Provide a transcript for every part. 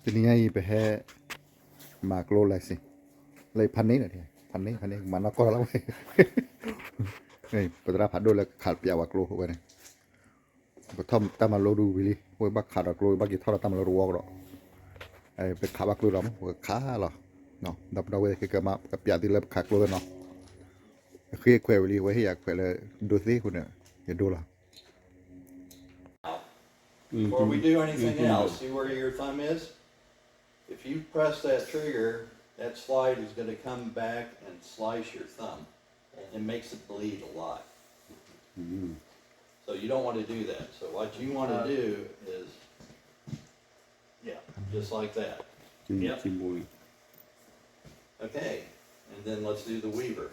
တနံၤညါအံၤ ပဟဲမၤကျိ license လၢဖးန့ၣ်န့ၣ် ဖးန့ၣ် ဖးန့ၣ် မၤနီၢ်ကီၢ်လီၤဝဲ ပသရၣ်ဖးဒိၣ်လၢခးပၠးဝဲကျိဝဲန့ၣ် ပထီၣ်တၢ်မၤလိဒုးဝံၤလံ ဝဲဘၣ်ခးဒီးကျိ ဘၣ်က့ၤထီၣ်ဒီးတၢ်မၤလိတဝီကဒီး ပခးဘၣ်ကျိဒီး ပကခးလီၤ ဒီပုၢ်ဒီဝဲၢ် ကကမၤကပၠးသုလၢပခးကျိသ့ၣ်နီၤ အဃ့ခွဲးဝံၤလံ ဝဲဟ့ၣ်ယၤခွဲးလၢဒိသ့အဃိန့ၣ် ယဒိလီၤ Before we do anything else, see where your thumb is? If you press that trigger, that slide is going to come back and slice your thumb. It makes it bleed a lot. So you don't want to do that. So what you want to do is, yeah, just like that. Yep. Okay, and then let's do the weaver.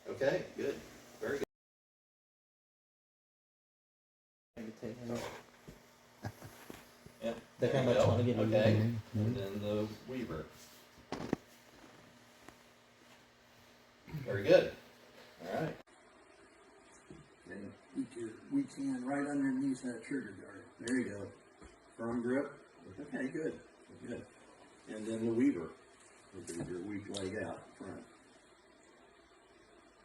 Okay, good. Very good. Yep. There you go. Okay. And then the weaver. Very good. All right. And keep your weak hand right underneath that trigger guard. There you go. Firm grip. Okay, good. Good. And then the weaver. Which is your weak leg out front.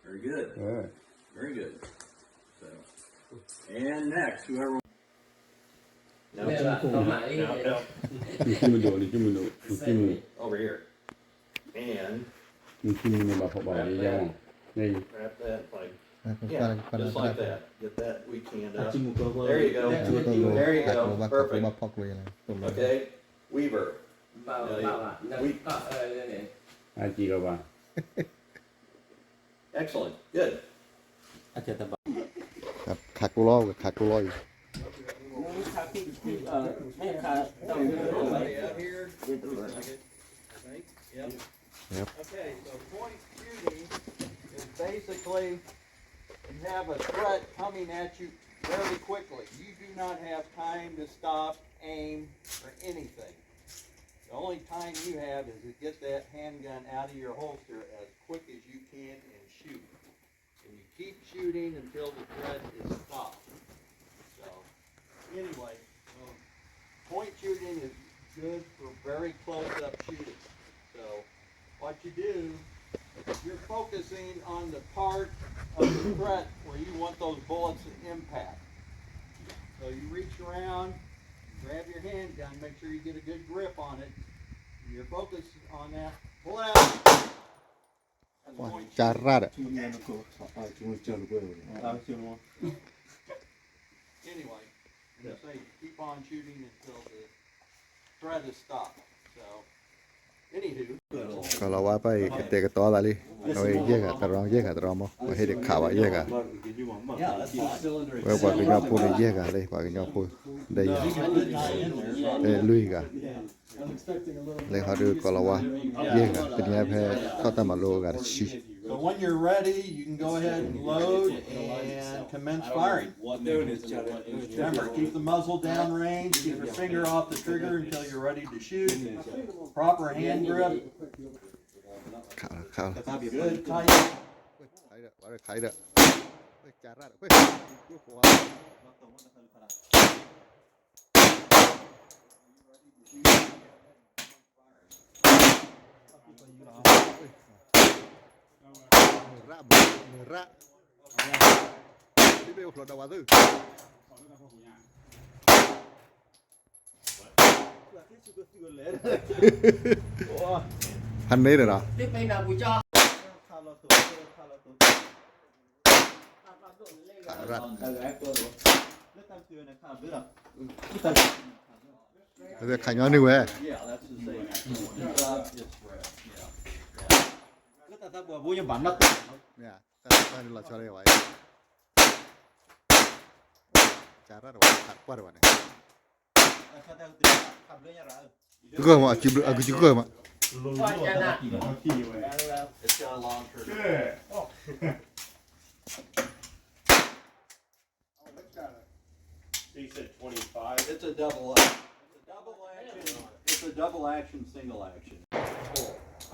Very good. All right. Very good. So, and next, whoever. No, no, no. Over here. And wrap that like, yeah, just like that. Get that weak hand up. There you go. There you go. Perfect. Okay. Weaver. Now you, weak. Excellent. Good. ခးကျိလီၤ ခးကျိလီၤအံၤ Yep. Okay, so point shooting is basically you have a threat coming at you very quickly. You do not have time to stop, aim, or anything. The only time you have is to get that handgun out of your holster as quick as you can and shoot. And you keep shooting until the threat is stopped. So, anyway, um, point shooting is good for very close-up shooting. So, what you do, you're focusing on the part of the threat where you want those bullets to impact. So you reach around, grab your handgun, make sure you get a good grip on it. You're focused on that. Pull it out. ကၢ်ရၣ်ဒီး Anyway, and they say keep on shooting until the threat is stopped. So, anywho, ကီၤလၤဝါပၢ်အံၤ ကတဲာ်ကတီၤသးလံ အဝဲယဲၢ်ဂၤတရီ ယဲၢ်ဂၤတရီမး ပှၤဟ့ၣ်တခးဘၣ်ယဲၢ်ဂၤ ဝဲပှၤကညီဖိန့ၣ်ယဲၢ်ဂၤလံ ပှၤကညီဖိ ဒဲယဲၢ် လွံၢ်ဂၤ လဲၤဟီဒုးကီၤလၤဝါ ယဲၢ်ဂၤ တနံၤညါဖဲထီၣ်တၢ်မၤလိအဂၤတဆံ So when you're ready, you can go ahead and load and commence firing. Remember, keep the muzzle downrange, keep your finger off the trigger until you're ready to shoot. Proper hand grip. ခါလီၤ ခါလီၤ Good tight. ခါလီၤ ခါလီၤ ကၢ်ရၣ်ဒီး မုၢ်ရၣ်ဘၣ် မုၢ်ရၣ် ဒ်မ့ၢ်အိၣ်ဖျိးဒီးဝဲသု ဖးန့ၣ်ဒီးနီၤ ခးရၣ် ခးညီနုၢ်ဝဲ လၢတၢ်သးပှၢ်ဘိညါဘၣ်နီၢ်တၢ် မ့ၢ်ဧါ တၢ်သးပှၢ်န့ၣ်လီၤဆီလၢယဝဲ ကၢ်ရၣ်တဝဲ ခးကွၢ်တဝဲန့ၣ် ဂၢၢ်မး အကုကဂၢၢ်မး It's got a long trigger. He said twenty-five. It's a double, it's a double action, it's a double action, single action.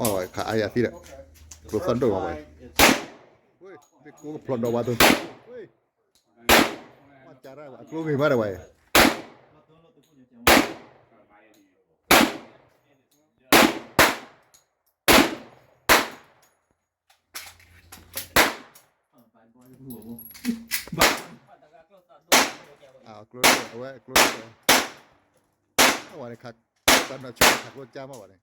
အဝဲခးအါယၤသံဒီး ကျိသီၣ်ဒိၣ်မးဝဲ It's မ့ၢ်ကျိဖျိးဒီးဝဲသိး ဝဲ အကျိဂ့ၤမးဒီးဝဲ အကျိအဝဲအကျိ အဝဲန့ၣ်ခး တၢ်နီၢ်ဆၢခးကျိကၢမးဝဲန့ၣ်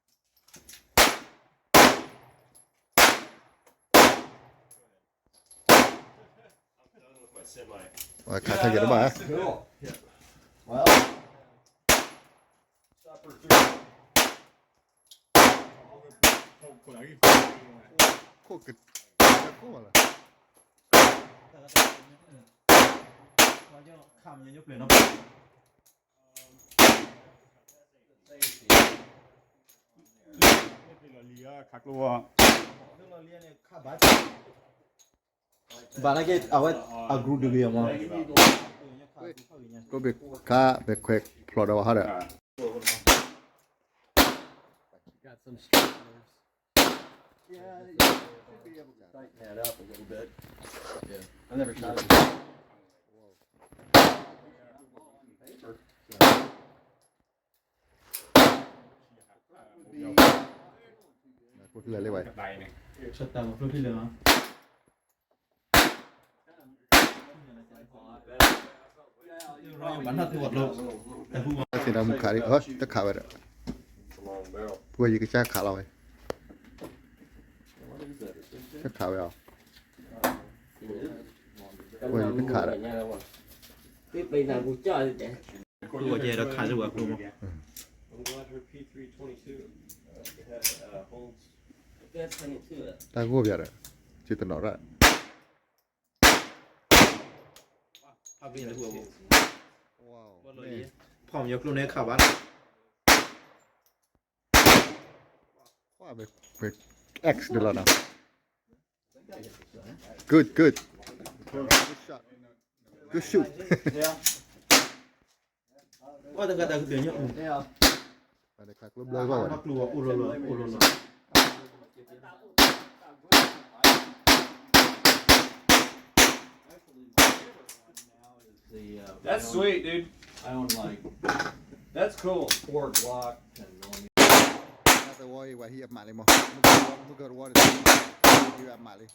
ဝဲခးထါက့ၤတဘၣ် ခိၣ်က ခိၣ်လၢ ဘၣ်နာ်က့ အဝဲအ group တဂ့ၤမး ကျိဘ့ၣ်ခါဘ့ၣ်ခွဲးဖျိးဒီးဝဲဟီဒီး Got some strength nerves. Yeah, you should be able to tighten that up a little bit. Yeah, I never shot it. Whoa. သ့ၣ်နီၣ်မူခးဒ် တခးဝဲဒီး ပှၤယကစၢ်ခးလီၤဝဲ တခးဝဲအီၤ ပှၤယတခးဒီး ကျိဝဲကဲဒီးခးလၢဝဲကျိမး တၢ်ဂိၢ်ပၠးဒီး ကတနီၤရၣ် ဖီမယီၤကျိန့ၣ်ခးဘၣ် X ဒ်လီၤနီၤ Good, good. Good shot. Good shoot. ဝဲတဂၤတၢ်ကတၢၢ်ညါ တၢ်ခးကျိဘျၢဘၣ်ဝဲ ကျိအိၣ်လီၤလီၤ အိၣ်လီၤလီၤ That's sweet, dude. I own like that's cool. Four Glocks and one. တဝီအံၤ ပှၤဟံးအမးလံမး မုၢ်ကတဝီန့ၣ် ဟံးဝဲအမးလံ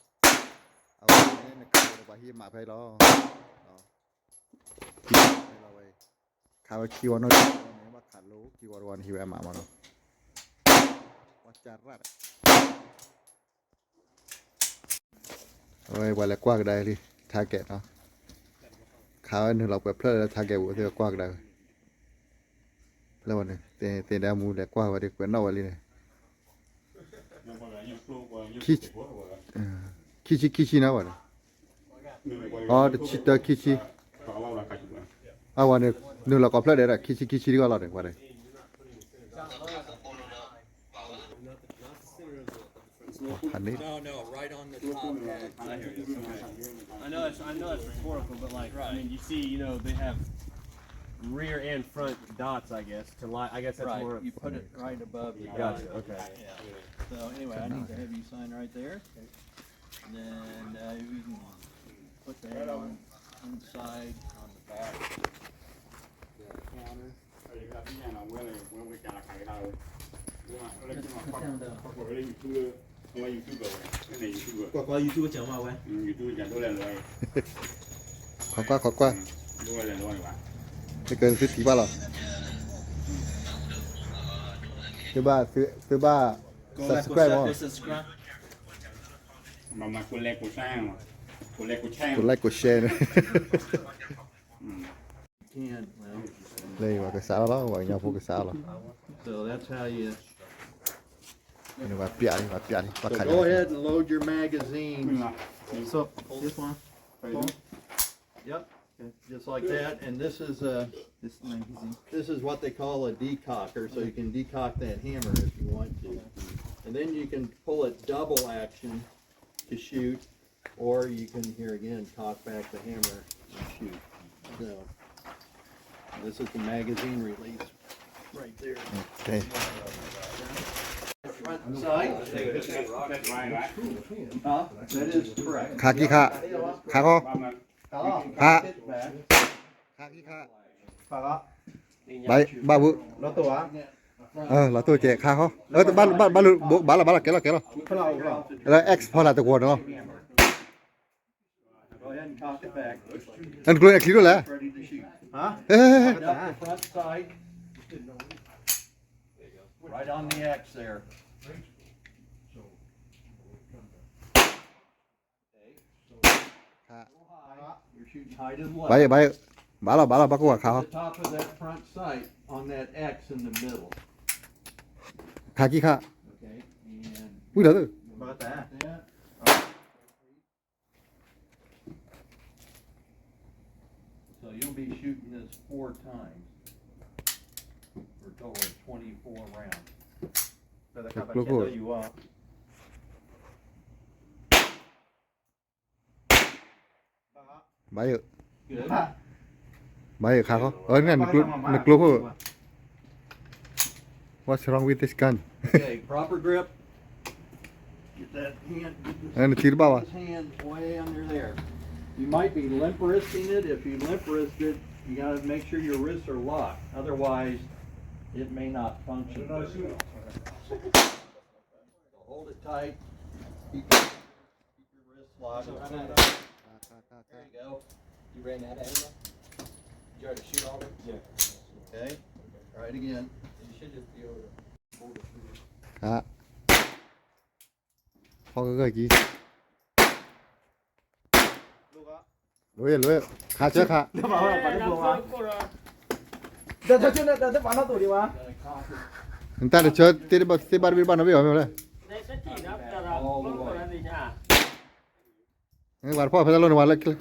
အဝဲန့ၣ်နခးဝဲဒီးပှၤဟံးအမးဖဲလီၤ ဖဲလီၤဝဲ ခးဝဲခံဝီနီၢ်န့ၣ် ဘၣ်ခးလိာ်ခံဝီတဝီန့ၣ် ဟံးဝဲအမးမးနီၤ ပှၤကၢ်ရၣ် အဝဲပှၤလဲၤကွၢ်ကဒါလံ target နီၤ ခးဝဲနုာ်လီၤပှဲၤဖျၢၣ်လၢ target ပူၤ သ့ၣ်ကွၢ်ကဒါ ဖျၢၣ်ဝဲန့ၣ် သ့ၣ်သ့ၣ်ဒၣ်မူလဲၤကွၢ်ဝဲဒ်ကွဲးနီၣ်ဝဲလံန့ၣ် ခံ ခံဆံခံဆံနီၤဝဲန့ၣ် အီ တဆံတၢခံဆံ အဝဲန့ၣ် နုာ်လီၤကီၢ်ဖျၢၣ်ဒဲးဒီး ခံဆံခံဆံတဂီၢ်လီၤန့ၣ် ပှၤန့ၣ် Not the center of the, of the fence. No, no, right on the top edge. I hear you. Okay. I know it's, I know it's rhetorical, but like, I mean, you see, you know, they have rear and front dots, I guess, to lie, I guess that's right. More. You put it right above the dot. Gotcha, okay. Yeah. So anyway, I need to have you sign right there. And then uh, we can put that on inside on the back of the counter. ကွၢ်ကွၢ် YouTube ကမၤဝဲ ခီကွၢ် ခီကွၢ် တကသုထံၣ်ဘၣ်လီၤ သုဘၣ် သုဘၣ် subscribe မး ကlike ကshare န့ၣ် လၢပှၤကစးလီၤလီၤ ပှၤကညီဖိကစးလီၤ So that's how you ပှၤပျးလံ ပှၤပျးလံ ပှၤခး So go ahead and load your magazine. So this one. Yep. Just like that. And this is a this magazine. This is what they call a decocker, so you can decock that hammer if you want to. And then you can pull it double action to shoot, or you can, here again, cock back the hammer and shoot. So, this is the magazine release right there. Okay. Front side. Huh? That is correct. ခါကံခါ ခါခီ ခါ ခါ back. ခါခံခါ, ဘၣ်ဘၣ်ဘု, လီၤတိၢ်ဧါ, လီၤတိၢ်ကဲခါဟီ, ဘၣ်လီၤ ဘၣ်လီၤ ကဲလီၤ ကဲလီၤ, လၢ X ဖီလာ်တကွီၤန့ၣ်လီၤ, နကျိၤန့ၣ်ချံဒိၣ်လဲၣ်, ဟဲ Right on the X there. ဘၣ်ယဲၢ် ဘၣ်ယဲၢ်, ဘၣ်လီၤ ဘၣ်လီၤ ဘၣ်ကိၢ်ဘၣ်ခါဟီ, ခါခံခါ, ဝံၤလီၤ, So you'll be shooting this four times for a total of twenty-four rounds. So they're going to you up. ဘၣ်ယဲၢ်, ဘၣ်ယဲၢ်ခါဃီ, နကျိၤဖိ, What's wrong with this gun? Okay, proper grip. Get that hand, get this, နထံတဘၣ်ဘၣ်, this hand way under there. You might be limp wristing it. If you limp wrist it, you got to make sure your wrists are locked. Otherwise, it may not function very well. So hold it tight. Keep Keep your wrist locked. There you go. You ran that angle? You tried to shoot all of it? Yeah. Okay. Try it again. You should just be able to hold it. ဖီကဂၢၢ်ကံ, လွဲလွဲ, ခါဆၢခါ, နတၢ်တဆၢသ့ၣ်ဘၣ်တဘ့ၣ်ဘၣ်နီတဘ့ၣ်အီၤမ့ၢ်လဲၣ်, ပှၤတဖီၣ်ဖဲတၢ်လိၣ်န့ၣ်ဝဲလၢ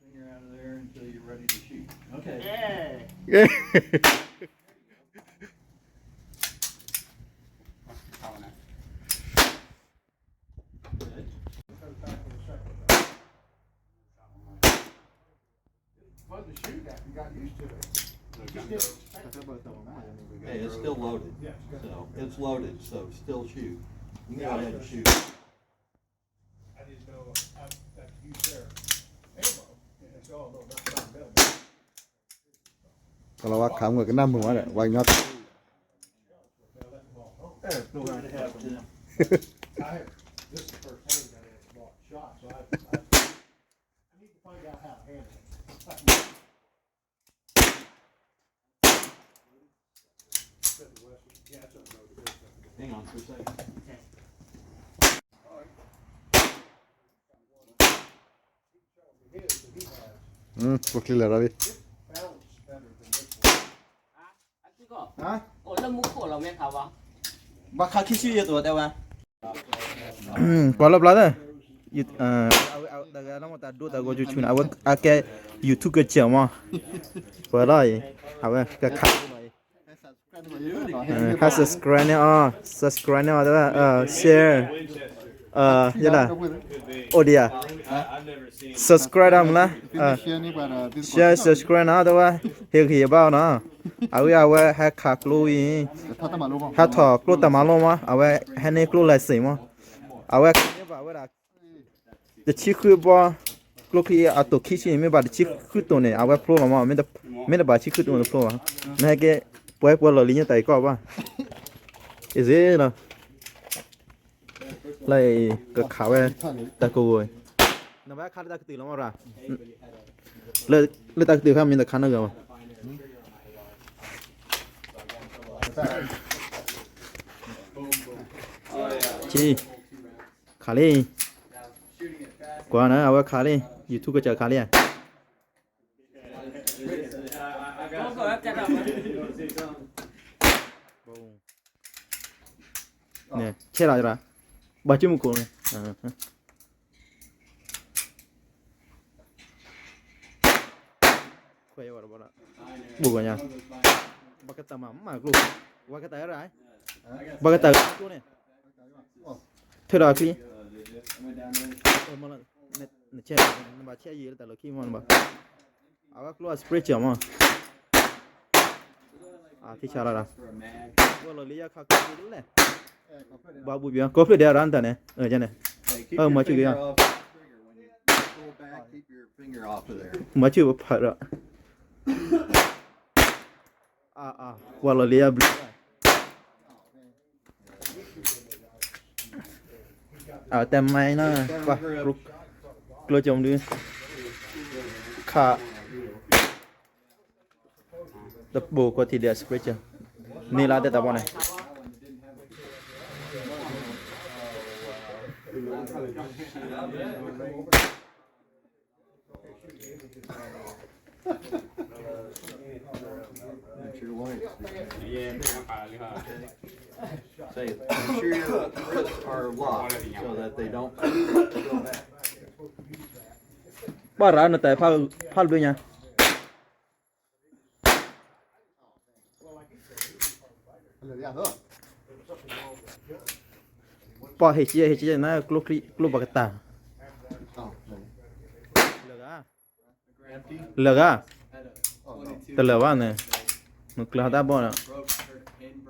Finger out of there until you're ready to shoot. Okay. Good. Fun to shoot at. You got used to it. You just didn't expect it. Hey, it's still loaded. Yeah, it's good. So, it's loaded, so still shoot. You can go ahead and shoot. I didn't know I, that you there. Ammo. It's all about not metal. ကလီၤဝါခးမုၢ်ကနၣ်မုာ်ဝဲဒီး ဝါညီ This is the first handgun I ever bought shot, so I, I, I need to find out how to handle it. Hang on for a second. ကျိချံလဲၤရၤလံ, ဘၣ်ခးခံဆံယဲၢ်တဲဝဲ, ကွၢ်လၢပျၢ်သၢ, တဂၤလၢမတၤဒိတၢ်ဂီၤဆူၣ်ဆူၣ်န့ၣ် အဝဲအကဲ YouTube ကစၢၢ်မး, ပှၤလီၤအံၤ အဝဲကခး ဟဲ subscribe န့ၢ်အီၤ, subscribe န့ၢ်အီၤ တဲဝဲ share ယဲဒၣ် အိၣ်ဒံးဧါ, subscribe တၢ်မုၢ်လၢ်, share subscribe နီၤ တဲဝဲ, ဟ့ၣ်ဂံၢ်ဟ့ၣ်ဘါအီၤနီၤ, အဝဲအဝဲဟဲခးကျိဝံၤ, ဟဲထီၣ်ကျိတၢ်မၤလိမး အဝဲဟဲန့ၢ်ကျိ license မး, အဝဲမ့ၢ်ဘၣ်ဝဲဒၣ် တဆံဃုဘီ, ကျိချံအတိၢ်ခံဆံန့ၣ် မ့ၢ်ဘၣ်တဆံဃုတိၢ်န့ၣ် အဝဲဖျိလီၤမး, မ့ၢ်တဘၣ်တဆံဃုတိၢ်န့ၣ်ဖျိဘၣ်, နဟဲက့ၤ ပှဲၤပှဲၤလီၢ်လံညါတၢ်အံၤကီၢ်ဘၣ်, အ့ၣ်စ့လီၤ, လၢအံၤကခးဝဲ တၢ်ကဝီၤ, နဘၣ်ခးလၢတၢ်ကတုၢ်လီၤမးရၤ, လၢတၢ်ကတုၢ်ခါမ့ၢ်တခါနဂၤဘၣ်, ဆံ ခးလံ, ကွၢ်နၤ အဝဲခးလံ, YouTube ကစၢ်ခးလံဧါ, န့ၣ် ဆဲးလီၤရၤ, ဘၣ်က့ၢ်မူခိၣ်န့ၣ်, ခွဲးဝဲတဘီလၢ, ဘိၣ်ကညါ, ဘၣ်ကတၢၢ်မၤမၤကျိ, ဘၣ်ကတၢၢ်ရၤ, ဘၣ်ကတၢၢ်ကျိန့ၣ်, ထွဲဒီးအချံ, နဆဲး, နဘၣ်ဆဲးယံာ်လၢတၢ်လီၢ်ခံမးနဘၣ်, အဝဲကျိအ spray စၢၤမး, ထံဆးလီၤဒီး, ဝဲလီၤလံယခါကျိလဲၣ်, ဘၣ်ဘူၣ်ပျီ ကိးဖျၢၣ်ဒဲးရၤနတၢ်န့ၣ်, န့ၣ်, မၤဆူၣ်က့ၤယၤ, မၤဆူၣ်ပဖးဒီး ပှၤလီၤလံအဘျုး အတဲမၤနီၤ ပှၤ ကျိကၠိဒု ခး တဘိကီၢ်ထံဒ်အ scratcher န့ၣ်လၢတဲတၢ်ဘီန့ၣ် Say, make sure your wrists are locked so that they don't go back. ပှၤရၤနတၢ်ဖးဘျုးညါ ပှၤဟ့ၣ်က့ၤဟ့ၣ်က့ၤနၤ ကျိပှၤကတၢၢ် လၢာ်ဂၤ လၢာ်ဂၤ တလၢာ်ဘၣ်န့ၣ် နကျၢၤဟးတၢ်ဘီၣ်န့ၣ်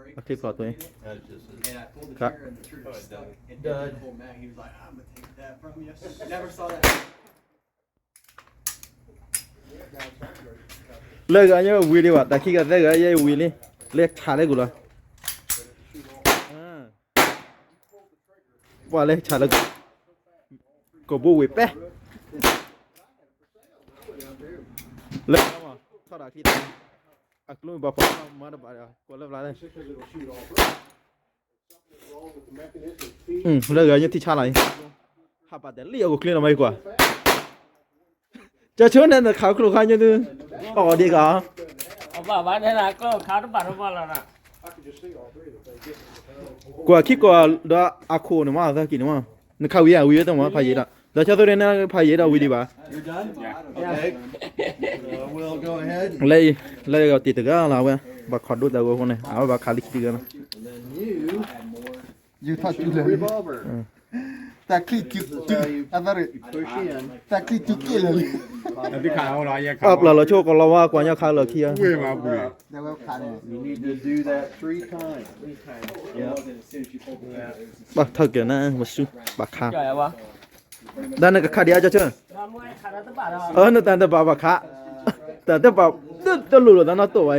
အချံဖျိးသွံ လၢာ်ဂၤညါဝံၤဒံးဘၣ် တၢ်ခံဂၤသၢဂၤယဲဝံၤလံ လၢဆးလၢကူၤလီၤ ပှၤလၢဆးလၢ ကဘိဝ့ၤပဲ လၢ ထီၣ်ဒၣ်ချံတၢ် အကျိမ့ၢ်ဘၣ်ဖီၣ်မၤတဘၣ်ဒီး ကွၢ်လၢပျၢ်လၢ လၢဂၤညါထံဆါလီၤအံၤ ဟးပာ်တၢ်လံအဂီၢ်ချ့လီၤမ့ၢ်ကွၢ် ကၠီဆိန့ၣ်နခးကျိခါညါဒု အီၣ်ဒံးကီး ကွၢ်ခံကွၢ်ဒီးအခိၣ်န့ၣ်မ့ၢ်သကံၢ်န့ၣ်မ့ၢ် နခးဝံၤဧါ ဝံၤဝဲတမ့ၢ်ဖးယံာ်ဒီး ဒီးကၠီဆိန့ၣ်နဖးယံာ်ဒီးဝံၤဒံးဘၣ် You're done? Okay. Uh, we'll go ahead. လၢ လၢအဂီၢ်တံၢ်တဂၤလီၤဝဲ ဘၣ်ခီဒိၣ်တၢ်ဂီၤအဃိန့ၣ် အဝဲဘၣ်ခးလံခံတဂၤလီၤ And then you ယူၤထီၣ်စုလၢ revolver. တၢ်ချံ This is how you, you push in. တၢ်ချံတူၢ်က့ၣ်လၢာ်လံ အပျၢ်လီၤဆိကီးလီၤဝါ ကွၢ်ညီခးလီၢ်ခံဂၤ You need to do that three times. Yeah. ဘၣ်ထီၣ်က့ၤန့ၣ် ဝဲဆူ ဘၣ်ခး တၢ်နကခးဒံးအါကၠီဆိ အၢ နတၢ်တဘၣ်ဘၣ်ခး တၢ်တဘၣ် တလိၣ်လိာ်သးနီတိၢ်ဝဲ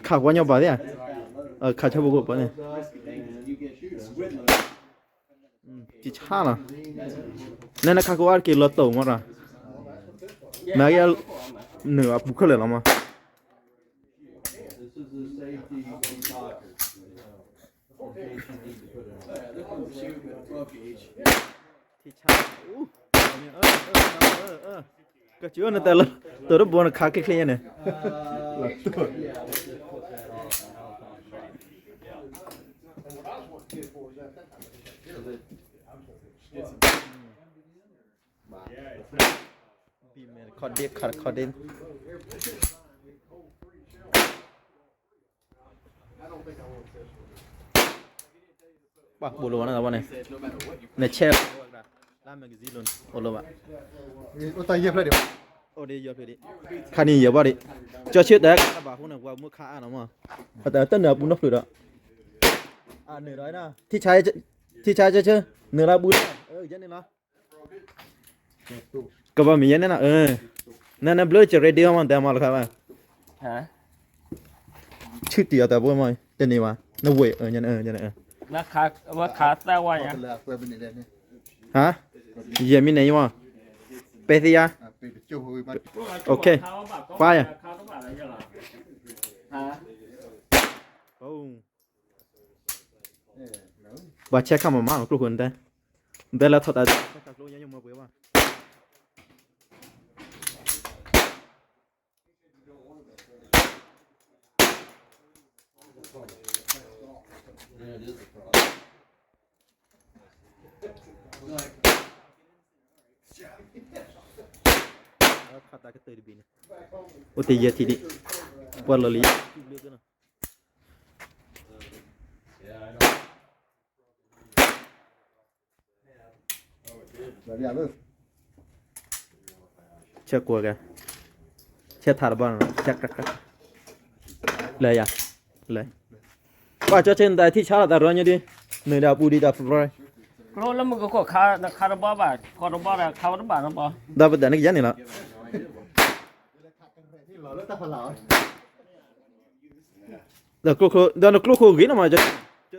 ခးကွၢ်ညီဘၣ်သ့ၣ်ဧါ ခးဆိဖိကပၤန့ၣ် ကဆါလီၤ နနခးကဝါတက့ၢ်လီၤတိၢ်မးဒီး နက နုာ်အပူၤခဲလၢာ်လီၤမး ထံဆါ ကစၢ်နတဲလၢ တိၢ်တဘိနခးချ့ချ့ညါန့ၣ် ဘံမဲာ်ခီၣ်ဒ့ခါတခီၣ်ဒ့ ပှၤဘိးလိာ်ဝဲန့ၣ်တဘီန့ၣ် နဆဲးလီၤဝဲကဒါ လၢ magazine လိၤန့ၣ် အိၣ်လၢၤဘၣ် အိၣ်တၢ်ယဲၢ်ဖျၢၣ်ဒံး အိၣ်ဒံးယဲၢ်ဖျၢၣ်ဒံး ခါန့ၣ်ယဲၢ်ဘၣ်ဒံး ကၠီဆၢတဲကဘၣ်အဃိန့ၣ် ပှၤမုၢ်ခါအါနီၤမး အတၢ်တနၢၤအပူၤနီတဖျၢၣ်ဒီး အနုာ်ဒီး ထံဆါ ထံဆါကၠီဆၢ နုာ်လၢပူၤလီၤ ယဲန့ၣ်လီၤ ကဘၣ်မ့ၢ်ယဲန့ၣ်လီၤ နနဘျၢစရဲဒ့မး တဲမၤလီၤခါဘၣ် ဆူၣ်တံၢ်အီၤတၢ်ဘိမး တန့ၢ်ဘၣ် နဝဲၢ် ဝဲခါသၢဝါညါ ဟါ ယဲၢ်မံးနံးယမး ပဲသ့ယါ OK fire ပှၤဆဲးခါမၤမၤလီၤကျိခိၣ်နတဲ နတဲလၢထီၣ်တၢ်ဆဲးခါကျိညါညမၤပှဲၤဘၣ် ခးတၢ်ကတၢၢ်တဘ့ၣ်န့ၣ် အိၣ်တယဲၢ်ထံၣ်ဒံး ပှၤလီၤလံ ဆဲးကွၢ်က့ၤ ဆဲးထးတဘၣ်နီၤ ဆဲး လဲၤယၤ လဲၤ ပှၤကၠီဆၢနတၢ်ထံၣ်ဆါလီၤတၢ်ရီညါဒ် နုာ်ဒၣ်ပူၤဒံးတၢ်ဖျီ ကျိလၢမုၢ်ကခိၣ်ခါ နခါတဘီဘၣ် ခီတဘီဒီး ခါဝဲတဘၣ်တဘီ ဒီးပတၢ်န့ၣ်ကယၤန့ၣ်လီၤ. ဒီးကျိခိၣ် ဒီးနကျိခိၣ်ဂ့ၤနီၤမး ကၠီ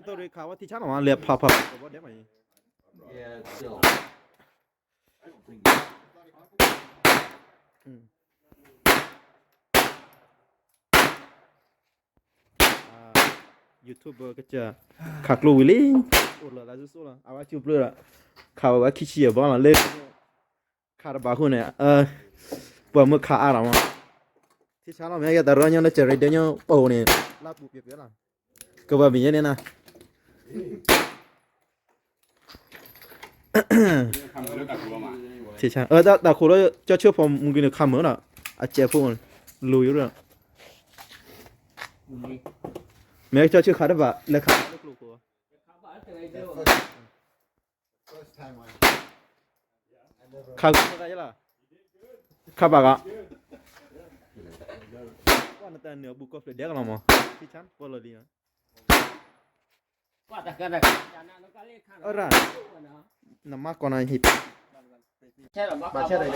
သိရ့ၣ်ခးဝဲထံဆါနီၤမး လဲၤဖးဖးတဘီဒဲးမး YouTube ကစၢ် ခးကျိဝံၤလံ အိၣ်လီၤသးစိစိလီၤ အဝဲကၠူပျၢ်ဒီး ခးဝဲဝဲခံဆံယဲၢ်ဘီလီၤ လၢ ခးတဘၣ်ဃိန့ၣ် ပှၤမၢခးအါလီၤမး ထံဆါလီၤ မ့ၢ်ယတၢ်ရၢညါလၢ ကရ့ဒၢညါပအိၣ်န့ၣ် လၢပူၤပျဲပျဲလီၤ ကဘၣ်မ့ၢ်ယဲန့ၣ်နၤ ထံဆါ တၢ်ခိၣ်လၢ ကၠီဆၢဖီမုၢ်က့ၤန့ၣ် ခးမုာ်ဒီး အစဲးဖိ လိၤယိဒီး မ့ၢ်ကၠီဆၢခးတဘၣ် လဲၤခးလၢကျိခိၣ် ခးဂီၤသးယဲလီၤ ခးဘၣ်ဂီၤ ကွၢ်နတၢ်နုာ်အဘူးကီၢ်ဖျၢၣ်ဒဲကလီၤမး ထံဆါပီလီၤလံ အရၣ် နမါကီၢ်နၤဟံၣ် ဘၣ်ဆဲတဂၤ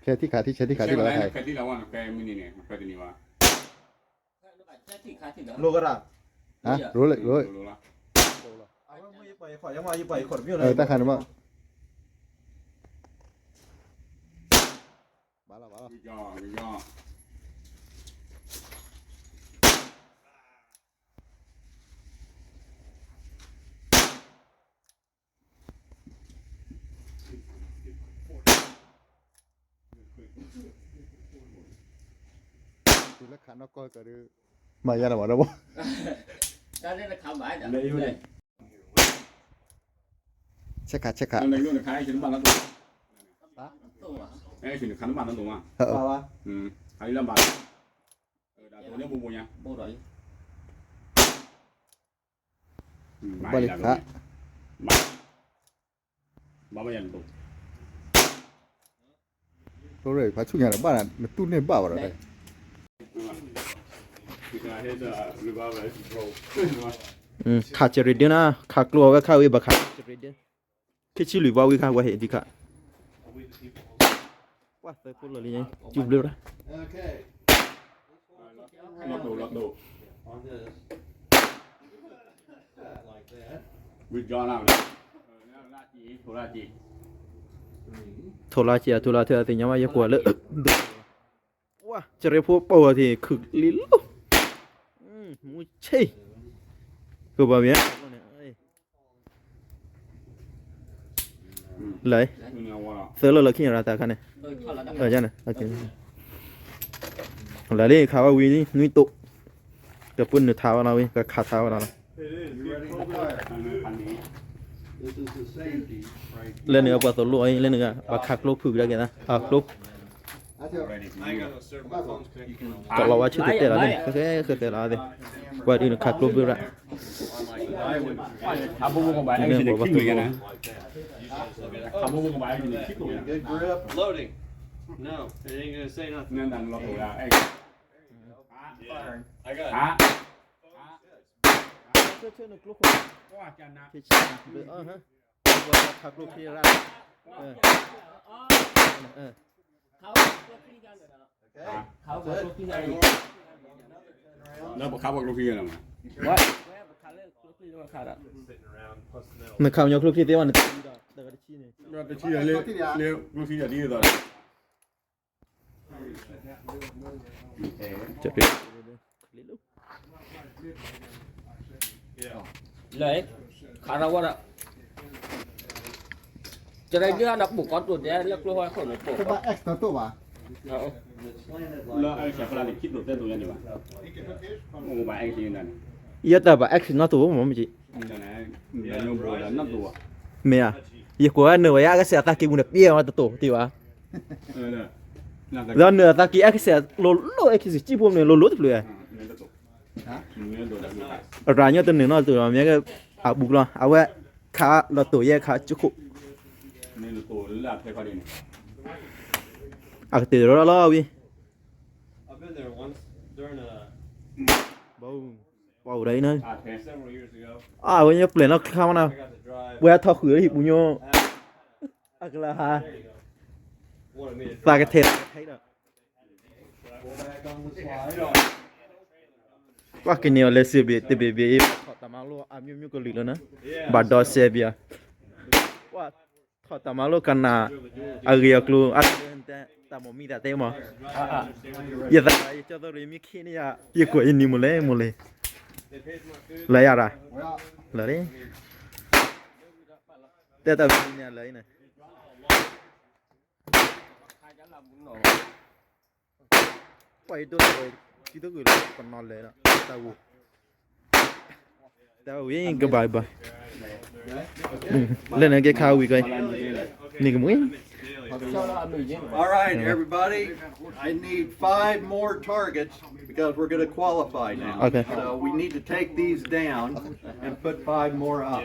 ဖဲထံခါထံဆဲထံခါထံလီၤ ဖဲမုၢ်နံၤန့ၣ် ဖဲတနံၤဘၣ် လိကရၣ် ဟါ ရိလ့ ရိလ့ တၢ်ခါန့ၣ်ဘၣ် ဘၣ်လီၤ ဘၣ်လီၤ တုၤလၢခးနီၢ်ကီၢ်ကဒီး မၤယါလီၤဘၣ်ဒီးဘၣ် ဆဲးခး ဆဲးခး ဟါ ဘၣ်လံခါ ဖဲရ့ၣ်ဖးဆူညါဒီးဘၣ် နတူၢ်န့ၢ်ဘၣ်ဘၣ်ဒီး ခးစရ့ဒၢနၤ ခးကျိအဝဲခးဝံၤ ဘၣ်ခးစရ့ဒၢ ခံဆံလွံၢ်ဘီဝံၤခါ ဝဲဟ့ၣ်ဒံးခး ပှၢ်သၢဖိလီၤလံ ကၠူဘျၢရၣ် ထိၣ်လါက့ၤ ထိၣ်လါက့ၤ အထိၣ်လါထၢၣ် အသ့ၣ်ညါဘၣ်ယကွၢ်လၢ ပှၢ် ကရ့ဖိပှၢ်ဝဲသ့ၣ် ခုၣ်လံလိ မူဆ့ ကဘၣ်မ့ၢ် လၢ သၢလီၢ်လၢခံန့ၣ် ရၤတၢ်ခါန့ၣ် လၢလံ ခးဝဲဝံၤ နွံတိာ် ကပၢနုာ်ထးဝဲလီၤဝံၤ ကခးထးဝဲလီၤလီၤ လၢန့ၣ်ပှၤသိၣ်လိအံၤ လၢန့ၣ် ပှၤခးကျိဖုၣ်ကဒါက့ၤသး အကျိ ကလီၤဝါဆူၣ်တဲာ်တဲာ်လီၤန့ၣ် ဃဲဃဲဃဲဃဲလီၤသ့ၣ် ပှၤဒုးနခးကျိဘုရၣ် ဆၢဆၢနကျိခိၣ် ခးကျိခံရၣ် လၢပခးပှၤကျိခံရၣ်မး နခးပှၤညီကျိခံသ့ဝဲန့ၣ် တဆံဒီး လၢကျိခံရၣ်ဒ်သိး လၢ ခးရဝဲဒၣ် ကရၢဒ်နပူၤကီတိၢ်ဒဲးလၢကျိဟီၣ်ခိၣ်န့ၣ်တိၢ် လၢအဆဲးဖျါန့ၣ် ခံတိၢ်သၢတိၢ်ညါန့ၣ်ဘၣ် အိၣ်ဘၣ် X န့ၣ် ယတၢ်ဘၣ် X နီၢ်တိၢ်မ့ၢ်မ့ၢ်က့ မ့ၢ်ဧါ ယကွၢ်ဝဲနုာ်ဝဲယါ X အသးက့ၤပူၤန့ၣ် ပျဲဝဲတတိၢ်တ့ၢ်ဘၣ် ဒီးနုာ်အသးက့ၤ X လိၤလိၤ X စံၣ်ဖိမ့ၢ်လိၤလိၤတဖျၢၣ် အရၣ်ညိတနုာ်နီၢ်တိၢ်လီၤ မ့ၢ်ကဲအဘူးကလီၤ အဝဲခးလီၤတိၢ်ယဲခးကခိၣ် အကတၢၢ်တရီလီၤလီၤဝံၤ ဘီ ပှၤအိၣ်ဒီးအံၤနီၤ, အဝဲညိပျဲၢ်နီၣ်ခါမနီၤ, ပှၤထီၣ်ဃုာ်လၢဟံၣ်ပူၤညိ, အကလၤဟါ, သးကထဲးသးကထဲးဒီး ပှၤကန့ၢ်အီၤလဲၤစံးဘ့ၣ်တဘ့ၣ်ဘ့ၣ်အံၤ ဘၣ်ထီၣ်တၢ်မၤလိအမျိုးမျိုးကလုာ်လီၤနီၤ, ဘၣ်ဒီးစဲးဘၣ်, ပှၤထီၣ်တၢ်မၤလိကနၣ် အဂ့ၢ်အကျိၤ အတၢ်မိၣ်မံသးတဲမး, ယသးယကၠီသရံၣ်မ့ၢ်ခံန့ၣ်ယၤ ယကွၢ်ယနံၤမိၢ်လဲၣ်မိၢ်လဲၣ်, လၢယၤရၤ, လၢ, တဲတၢ်မံၤန့ၣ်လၢအံၤန့ၣ် ပှၤအံၤဒိၣ်တဂ့ၤ, ခံတဂ့ၤလၢပနီၤလဲၣ်ဒီး တၢ်ဝူ, တၢ်ဝူကဘၣ်ဘၣ်, လၢန့ၣ်က့ၤခါဝံၤကီး, န့ၣ်ကမူ All right, everybody. I need five more targets because we're going to qualify now. Okay. So we need to take these down and put five more up.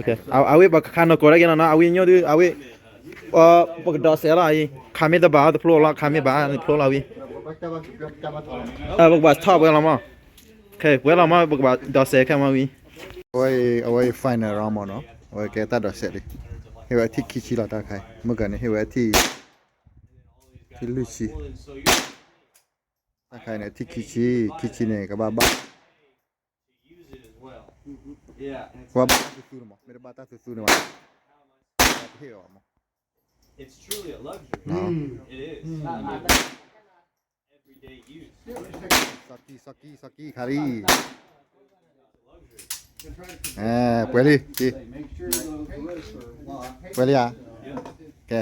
Okay. အဝဲဘၣ်ခါနီၢ်ကီၢ်ဒၣ်က့ၤနီၤနီၤ အဝဲညိဒုး အဝဲ ပကဒီးစဲးလီၤအံၤ ခါမ့ၢ်တဘၣ်တဖျိလီၤ ခါမ့ၢ်ဘၣ်တဖျိလီၤဝံၤ ပကဘၣ်ထီၣ်ပှဲၤလီၤမး, ခဲပှဲၤလီၤမး ပကဘၣ်ဒီးစဲးခဲမးဝံၤ, အဝဲအံၤ final round မးနီၤ အဝဲကဲတၢ်ဒီးစဲးလံ, ဟ့ၣ်ဝဲအထံၣ်ခံဆံလီၤ တၢ်ခါအံၤ မုၢ်ကန့ၣ် ဟ့ၣ်ဝဲအထံၣ် ထံၣ်လွံၢ်ဆံ, တၢ်ခါအံၤန့ၣ် ထံၣ်ခံဆံ, ခံဆံန့ၣ် ကဘၣ်ဘၣ် ကဘၣ်ဘၣ်တၢ်သူသူန့ၣ်မး မ့ၢ်တဘၣ်တၢ်သူသူန့ၣ်မး, တဟ့ၣ်အီၤမး, စီၤကံ စီၤကံ စီၤကံ ခါလံ, ပှဲၤလံ, ပှဲၤလံဧါ, ကဲ,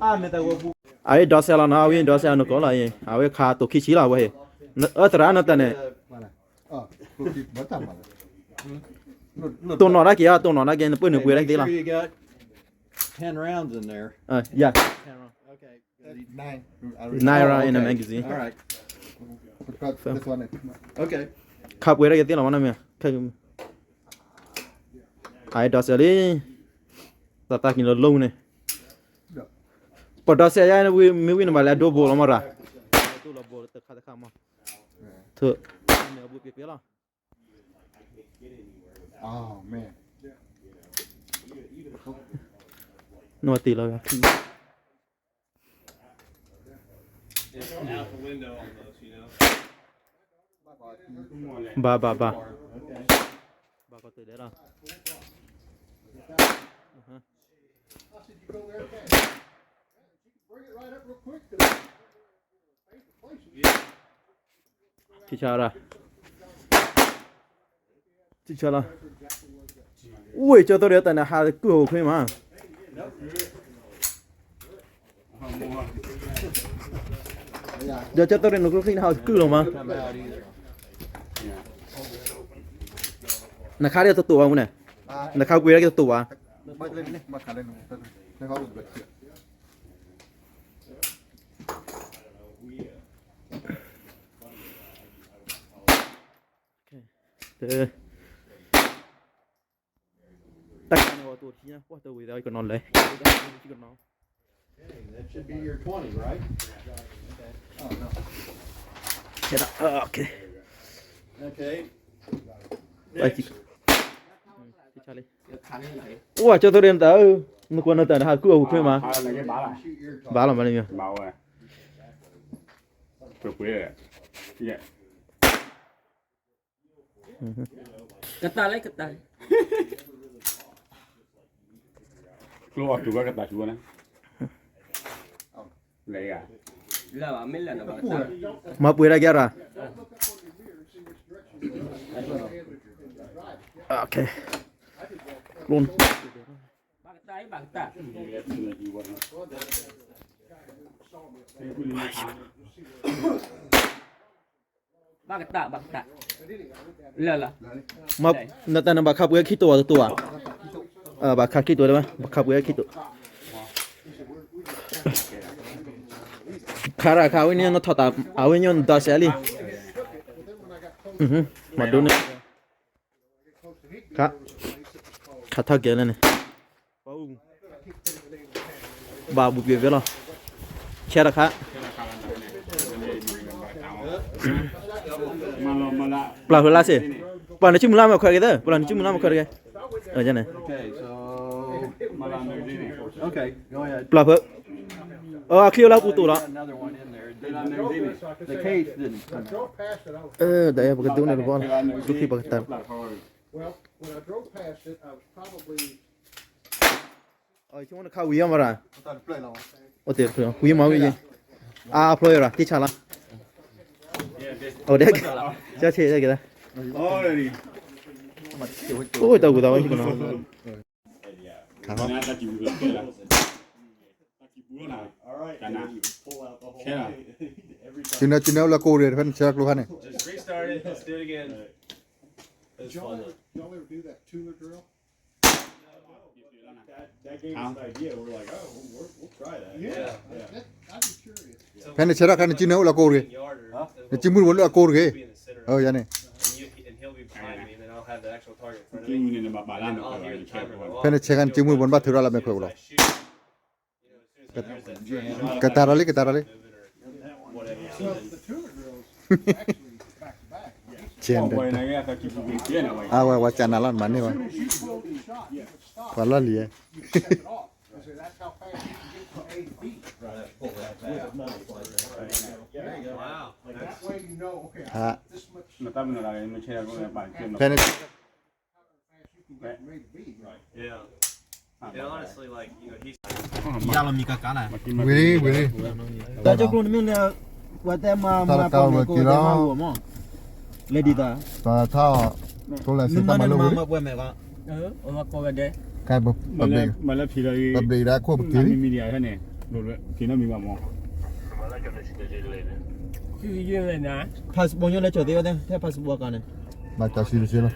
အဝဲဒီးစဲးလီၤနီၤ အဝဲဒီးစဲးအီၤနကိးလီၤအံၤ အဝဲခါတိာ်ခံဆံလီၤဝဲ, အၢသရၣ်နတၢ်န့ၣ် တိၢ်နီၣ်ဒၣ်က့ၤဧါ တိၢ်နီၣ်ဒၣ်က့ၤ နပၢၢ်နပှဲၤဒၣ်က့ၤသ့လီၤ, yeah, nine round in a magazine, ခါပှဲၤဒၣ်က့ၤသ့လီၤမးနီၤမ့ၢ်, အဝဲဒီးစဲးလံ, တၢ်သးက့ၤလီၤလိၤန့ၣ်, ပဒီးစဲးယါ မ့ၢ်ဝံၤနဘၣ်လဲၤဒိဘိလီၤမးရၤ, ဒိလီၤဘိတခါတခါမး, ထၢၣ်န့ၣ်အဘှ့ၣ်ပ့ၤပ့ၤလီၤ, နဝတ့ၢ်လီၤ, ဘၣ်ဘၣ်ဘၣ်, ဘၣ်ကီးတၢ်ဒဲးလီၤ, ထံဆါရၤ, ထံဆါလီၤ, အိၣ်ကၠီသိၣ်ရ့ၣ်တၢ်န့ၣ် ဟးတကုၢ်ဟိခွ့မး, ဒီးကၠီသိၣ်ရ့ၣ်နကျိချံန့ၣ် ဟးတကုၢ်လီၤမး, နခါဒ်တတိာ်ဘၣ်မူန့ၣ်, နခါပှ့ၤဒၣ်က့ၤတတိာ်ဘၣ်, တၢ်ကန့ၣ်ဝဲတိာ်ထံညါ ပှၢ်တဝ့ၤသးကနီၤလဲၣ်, ကနီၤ, That should be your twenty, right? Oh, no. Okay. Okay. Next. အိၣ်ကၠီသိၣ်ရ့ၣ်နတၢ်ဧၢ, နကွၢ်နတၢ်န့ၣ် ဟးကုၢ်အီၤဝူၤခွ့မး, ဘၣ်လီၤမးန့ၣ်, ကတၢၢ်လၢကတၢၢ်, ကျိအီၤတူၢ်ဘၣ်ကတၢၢ်တူၢ်ဘၣ်န့ၣ်, လၢမ့ၢ်လၢနဘၣ်ကတၢၢ်, မၤပှ့ၤဒၣ်က့ၤရၤ, ဘၣ်ကတၢၢ်, ဘၣ်ကတၢၢ်, ဘၣ်ကတၢၢ်, လၢလၢ, နတၢ်န့ၣ်ဘၣ်ခါပှ့ၤခံတိာ်တတိာ်ဧါ, ဘၣ်ခါခံတိာ်လၢၤဘၣ်, ဘၣ်ခါပှ့ၤခံတိာ်, ခါရၤခါဝဲန့ၣ် နထီၣ်တၢ် အဝဲညိနဒီးစဲးလံ, မၤဒိန့ၣ် ခါ, ခါထီၣ်ကဲလၢန့ၣ်, ဘၣ်ဘူၣ်ပှဲၤပှဲၤလီၤ, ဆဲးတခါ, ပျၢ်ဖဲလၢစ့ၢ်, ပျၢ်နစုမုၢ်လၢ်မ့ၢ်ခွဲးက့ၤသၢ, ပျၢ်နစုမုၢ်လၢ်မ့ၢ်ခွဲးတဂ့ၤ, န့ၣ်, ပျၢ်ဖဲ, အချံအိၣ်လၢပူၤတိၢ်လီၤ, ဒီးပကဒိးန့ၢ်တဘီလီၤ, ဒုးခံပကတၢၢ်, Ɔ, ichung naka wiyama ra. Ote, wiyama wiye. A, aplo yara, ti chala. Ode, cha che da gida. O, ta guda wa hikuna. Kama. China, China la kore, pen chela klo hane. Just restart it. Let's do it again. It's fun. Y'all ever do that tuner drill? That, that gave us an idea. We're like, oh, we'll, we'll, we'll try that. Yeah. Yeah. That, I'd be curious. ဖဲနဆဲးထီၣ်ခါ နစုန့ၣ်အိၣ်လၢအကိၢ်တဂ့ၤ, နစုမုၢ်တဘိလၢအကိၢ်တဂ့ၤ, ယၤန့ၣ်, ဖဲနဆဲးခါ နစုမုၢ်တဘိ နဘၣ်ထုးထီၣ်လၢမဲာ်ခွဲးပူၤလီၤ. ကတၢၢ်ဒီးလံ ကတၢၢ်ဒီးလံ, ကဲ, အဝဲ ဝဲကနၤလီၤ နမၤန့ၢ်ဝဲ, ပှၤလီၢ်လံၤဧါ, ဖဲန့ၣ် ယလီၤမံၤကကါနၤ, ဝံၤလံ ဝံၤလံ, တၢ်ကၠိကျိနမ့ၢ်လၢ ဝဲတဲမၤမၤပှဲၤမဲာ်ကိးဝဲတဲမၤဝံၤမး, လဲၤဒ်သိး, ထီၣ်, နမၤန့ၣ်နမၤမၤပှဲၤမဲာ်ကီး, ပဘ့ၣ်ဒၣ်ခိၣ်ပက့ၤလံ, passport ညိလၢကၠီၤသ့ဝဲတဲ ထဲ passport ကါန့ၣ်, ဘၣ်ကၢ်စံးတစဲးလီၤ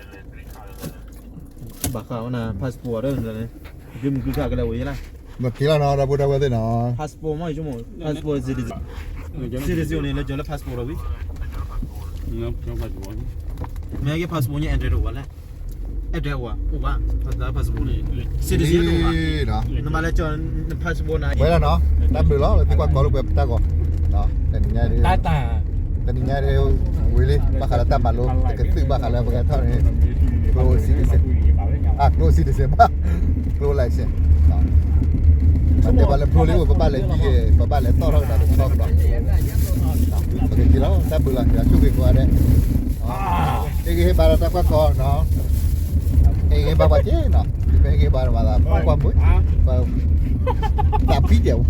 ဘၣ်ဃးဝဲနၤ passport ဒ်န့ၣ်, ဒုးမုၢ်ကံၢ်ခါကလဲၤဝဲယဲလၢ်, မ့ၢ်က့ၤလီၤနီၤ ဒီပုၢ်ဒီဝဲၢ်သ့ၣ်နီၤ, passport မ့ၢ်ယဆိကမိၣ် passport citizen, citizen န့ၣ် လၢကၠီၤလၢ passport လီၤဝံၤ, မ့ၢ်က့ၤ passport ညါ address တအိၣ်ဘၣ်လဲၣ်, address အိၣ်ဘၣ်, အိၣ်ဘၣ် passport န့ၣ်, citizen တအိၣ်ဘၣ်, နမၤလၢကၠီၤ passport နၤ, ဝဲလီၤနီၤ, တၢ်ဘျုးလီၤ လၢသုကွၢ်ကီၤလိာ်ကွဲပတၢ်ဂီၤ, တနံၤညါ တနံၤညါ ဝံၤလံ ဘၣ်ဃးလၢတၢ်မၤလိ တကသုၣ်ဘၣ်ဃးလၢပကဲထီၣ်န့ၣ်, ကျိၣ် citizen, အကျိၣ် citizen ဘၣ်, ကျိၣ် license, ပတဲပှၤလၢဖျိလံ ပဘၣ်လဲၤယံၤက့ၤ ပဘၣ်လဲၤတီၣ်ထီၣ်ကဒီးတဆီကဒီး, ပကက့ၤလီၤ တၢ်ဘျုးလီၤ ယွၤဆိၣ်ဂ့ၤကိးဂၤဒဲး, ဟ့ၣ်ဂံၢ်ဟ့ၣ်ဘါဒီးတၢ်ကွၢ်ကီၤနီၤ, ဟ့ၣ်ဂံၢ်ဟ့ၣ်ဘါပှၤက့နီၤ, မ့ၢ်ဟ့ၣ်ဂံၢ်ဟ့ၣ်ဘါဒီးမၤသး ကွၢ်မုာ်, တၢ်ဖံးတၢ်,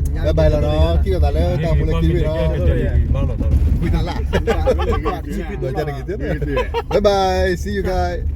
ဘၣ်ဘၣ်လီၤနီၤ, ကံၣ်လီၤသးလၢတၢ်အိၣ်မူလၢခံဝံၤနီၤ, ကွံာ်တလၢ်, ဘၣ်ဘၣ် see you guys.